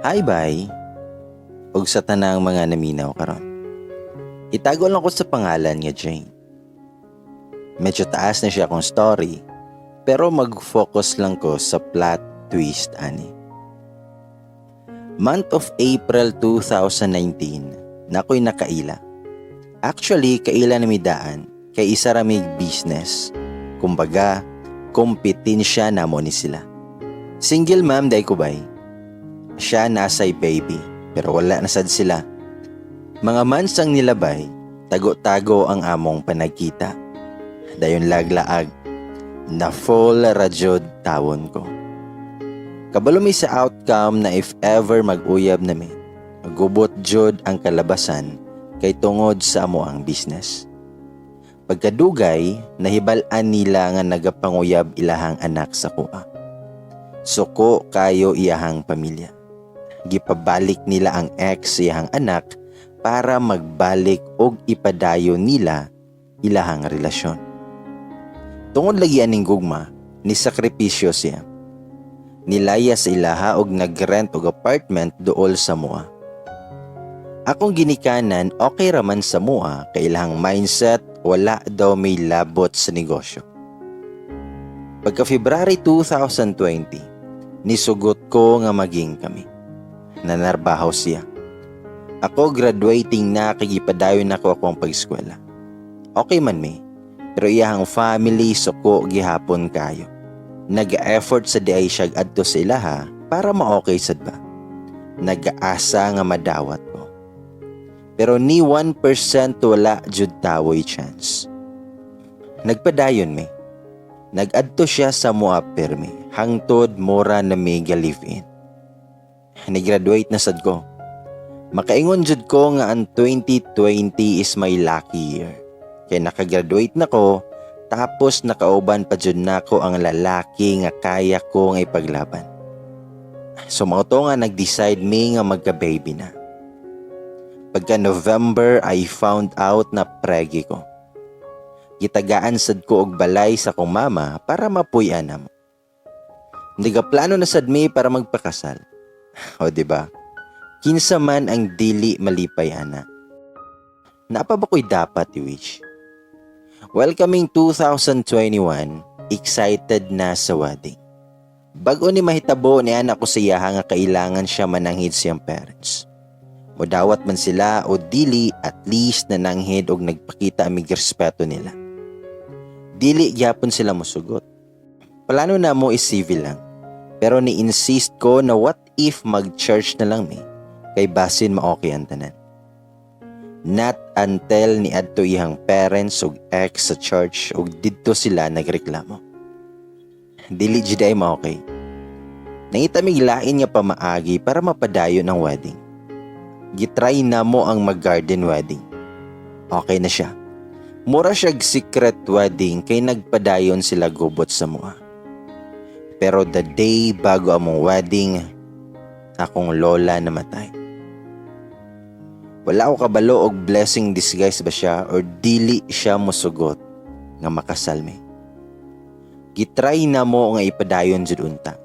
Hi, bye. Ug sa tanang mga naminaw karon. Itago lang ko sa pangalan nga Jane. Medyo taas na siya akong story, pero mag-focus lang ko sa plot twist ani. Month of April 2019, na ako'y nakaila. Actually, kaila na mi daan kay isa ra mig business. Kumbaga, kompetensya namo ni sila. Single mom diay ko, bay. Siya nasay baby, pero wala na sad sila. Mga months ang nilabay, tago-tago ang among panagkita. Dayon laglaag, na fall ra jud tawon ko. Kabalo mi sa outcome na if ever mag-uyab nami, gubot jud ang kalabasan kay tungod sa amo ang business. Pagkadugay, nahibal-an nila nga nagapanguyab ilahang anak sa kuha. Suko kayo iyahang pamilya. Gipabalik nila ang ex sa iyahang anak para magbalik og ipadayon nila ilahang relasyon. Tungod lagi aning gugma, ni sakripisyo siya. Nilaya sa ilaha og nagrent og apartment duol sa mua. Akong ginikanan, okay raman sa mua kay ilahang mindset, wala daw may labot sa negosyo. Pagka February 2020, nisugot ko nga maging kami. Nanarbaho siya. Ako, graduating na kay gipadayon nako akong pag-eskwela. Okay man mi, pero iyahang family suko gihapon kayo. Nag-effort sa diay siya adto sa ilaha para ma-okay sad ba. Nag-aasa nga madawat ko. Pero ni 1% wala jud tawoy chance. Nagpadayon mi. Nag-adto siya sa mua pirmi hangtod mura na mi ga live-in. Ni-graduate na sad ko. Makaingon jud ko nga ang 2020 is my lucky year. Kay nakagraduate na ko, tapos nakauban pa jud nako ang lalaki nga kaya ko nga ipaglaban. So mao to nga nag-decide mi nga magka-baby na. Pagka November, I found out na pregi ko. Gitagaan sad ko og balay sa akong mama para mapuy-an namo. Nagaplano na sad mi para magpakasal. O, di ba? Kinsa man ang dili malipay ana? Naa pa ba ko'y dapat i-wish? Welcoming 2021, excited na sa wedding. Bago ni mahitabo ni anak ko sa iyaha nga kailangan siya mananghid siyang parents. Mudawat man sila o dili, at least nananghid og nagpakita amig respeto nila. Dili gyapon sila mosugot. Plano na mo is civil lang. Pero ni-insist ko na what if mag-church na lang mi kay basin ma-okay ang tanan. Not until ni adto iyang parents ug ex sa church ug didto sila nagreklamo. Dili jud ay ma-okay. Nangita mig lain nga pamaagi para mapadayon ang wedding. Gitry na mo ang mag-garden wedding. Okay na siya. Mura siya secret wedding kay nagpadayon sila gubot sa mua. Pero the day bago among wedding, akong lola namatay. Wala ko kabalo og blessing disguise ba siya or dili siya mosugot nga makasal mi. Gitry na mo nga ipadayon jud unta.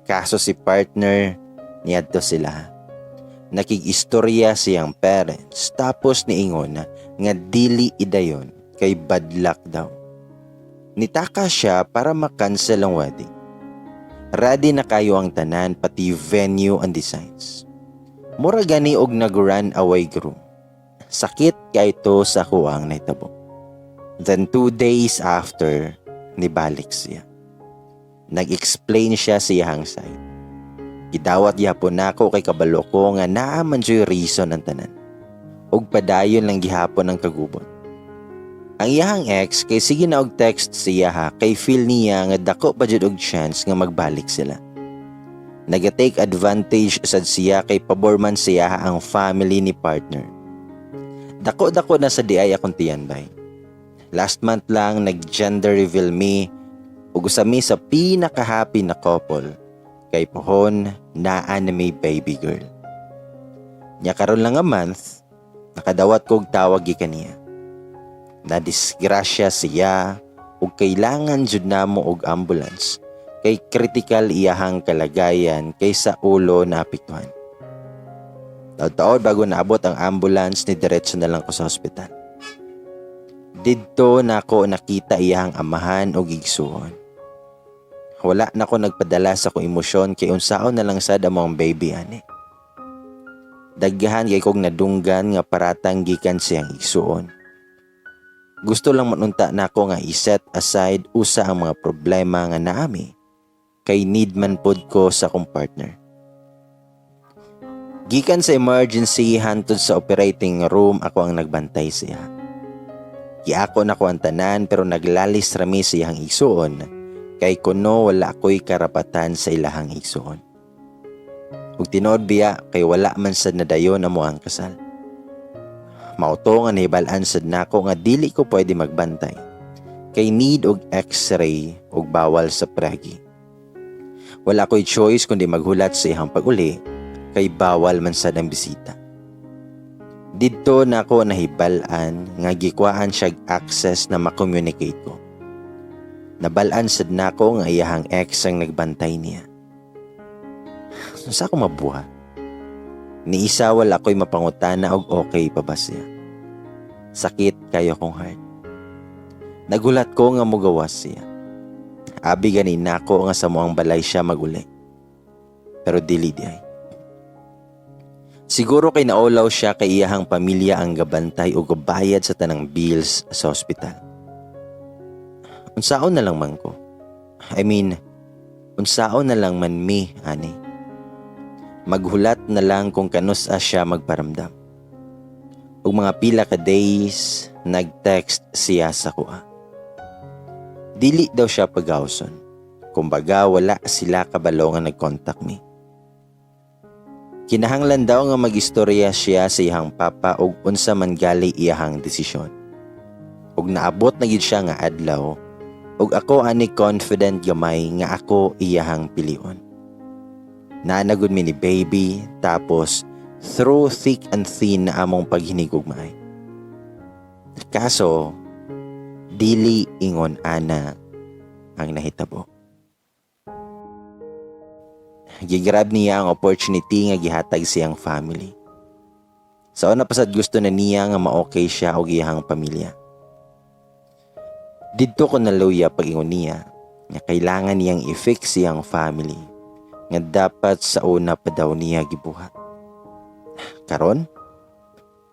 Kaso si partner, niadto sila. Nakig-istorya siyang parents, tapos niingon na nga dili idayon kay bad luck daw. Nitaka siya para makancel ang wedding. Ready na kayo ang tanan, pati venue and designs. Mura gani og nag-run away groom. Sakit kay to sa kuang nahitabo. Then 2 days after, nibalik siya. Nag-explain siya sa iyahang side. Gidawat gyapon nako kay kabalo ko nga naa man juy reason ang tanan. Ug padayon lang gihapon ang kagubot. Ang iyahang ex kay sige na og text siya ha, kay feel niya nga dako pa jud og chance nga magbalik sila. Naga-take advantage sad siya kay pabor man siya ang family ni partner. Dako-dako na sa diay akong tiyan, bay. Last month lang nag-gender reveal mi ug usa mi sa pinaka-happy na couple kay pohon naa na may baby girl. Nya karon lang nga month, nakadawat kog tawag gikan niya. Na disgrasya siya ug kailangan jud namo og ambulance Kay critical iyahang kalagayan kay sa ulo na apektuhan. Taod-taod bago naabot ang ambulance, ni diretso na lang ko sa ospital. Didto nako nakita iyahang amahan og igsuon. Wala na ko nagpadala sa akong emosyon kay unsaon na lang sad among baby ani. Daghan kay kog nadunggan nga paratang gikan siyang igsuon. Gusto lang man unta nako nga i-set aside usa ang mga problema nga naami kay need man pod ko sa akong partner. Gikan sa emergency hantod sa operating room, ako ang nagbantay siya. Giako nako ang tanan, pero naglalis rami sa iyang igsuon kay kuno wala ko'y karapatan sa ilahang igsuon. Ug tinuod biya kay wala man sad nadayon amo ang kasal. Mao to nga nahibal-an sad nako nga dili ko pwede magbantay kay need og x-ray ug bawal sa pregi. Wala ko'y choice kundi maghulat sa iyang pag-uli kay bawal man sad ang bisita. Didto nako nahibal-an nga gikuhaan siya access na makommunicate ko. Nabal-an sad nako nga iyahang ex ang nagbantay niya. Sa ako mabuhat? Ni isa wala ko'y mapangutana og okay pa ba siya. Sakit kayo kong heart. Nagulat ko nga mugawas siya. Abi gani nako nga sa moang balay siya maguli. Pero dili di ay. Siguro kay naulaw siya kay iyahang pamilya ang gabantay o gabayad sa tanang bills sa ospital. Unsaon na lang man ko? I mean, unsaon na lang man mi ani? Maghulat na lang kung kanus-a siya magparamdam. Ug mga pila ka days, nag-text siya sa kuha. Dili daw siya pagawson. Kumbaga, wala sila kabalo nga nag-contact mi. Kinahanglan daw nga magistorya siya sa iyang papa og unsa man gali iyahang desisyon. Ug naabot na gid siya nga adlaw ug ako ani confident gamay nga ako iyahang pilion. Naa na gud mi ni baby, tapos through thick and thin na among paghinigugmaay. Kaso dili ingon ana ang nahitabo. Gigrab niya ang opportunity nga gihatag siyang family. Sa una pasad gusto na niya nga ma-okay siya og iyahang pamilya. Didto ko naluya pag-ingon niya nga kailangan niyang i-fix siyang family nga dapat sa una pa daw niya gibuhat. Karon,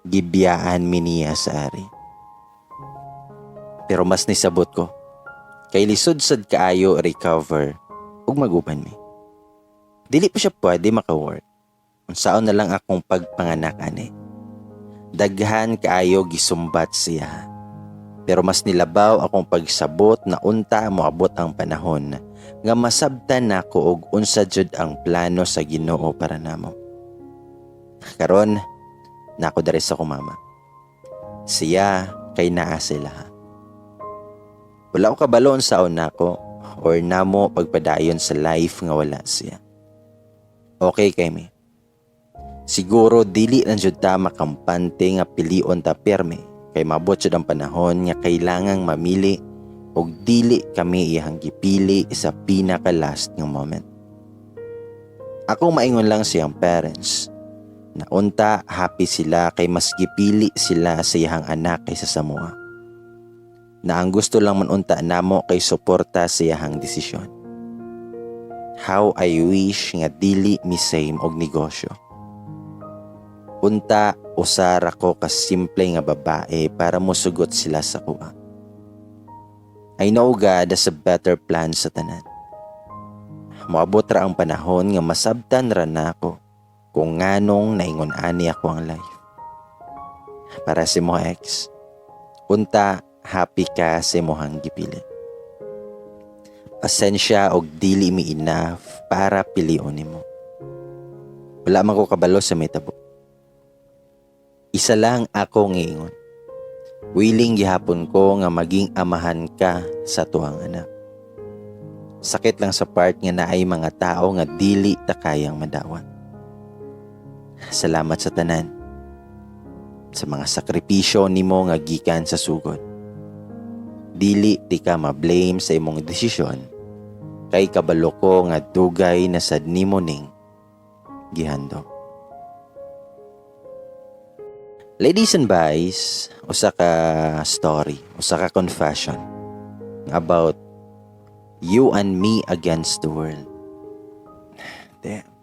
gibiyaan mi niya sa ari. Pero mas nisabot ko kay lisod sad kaayo recover ug maguban mi. Dili pa siya pwede maka-work. Unsaon na lang akong pagpanganak ani? Daghan kaayo gisumbat siya. Pero mas nilabaw akong pagsabot na unta moabot ang panahon nga masabtan nako og unsa jud ang plano sa Ginoo para namo. Karon, nako diri sa akong mama. Siya kay naa sila. Wala ko kabalo unsaon nako or namo pagpadayon sa life nga wala siya. Okay kay mi. Siguro dili lang jud ta makampante nga pilion ta perme kay mabot jud ang panahon nga kailangang mamili og dili kami iyang gipili sa pinaka last nga moment. Ako maingon lang siyang parents na unta happy sila kay mas gipili sila sa iyang anak kaysa sa mua. Na ang gusto lang man unta namo kay suporta sa iyang desisyon. How I wish nga dili mi same og negosyo. Unta usa ra ko ka simple nga babae para mosugot sila sa kuha. I know God has a better plan sa tanan. Moabot ra ang panahon nga masabtan ra nako kung nganong naingon ani ako ang life. Para sa mo ex, unta happy ka sa imong gipili. Pasensya og dili mi enough para pilion nimo. Wala man ko kabalo sa mahitabo. Isa lang ako ngiingon. Willing gihapon ko nga maging amahan ka sa tuang anak. Sakit lang sa part nga naay mga tao nga dili ta kayang madawat. Salamat sa tanan. Sa mga sakripisyo nimo nga gikan sa sugod. Dili ti ka ma-blame sa imong desisyon Kay kabalo ko nga dugay na sad nimo ning gihandom. Ladies and guys, usa ka story, usa ka confession about you and me against the world. Damn.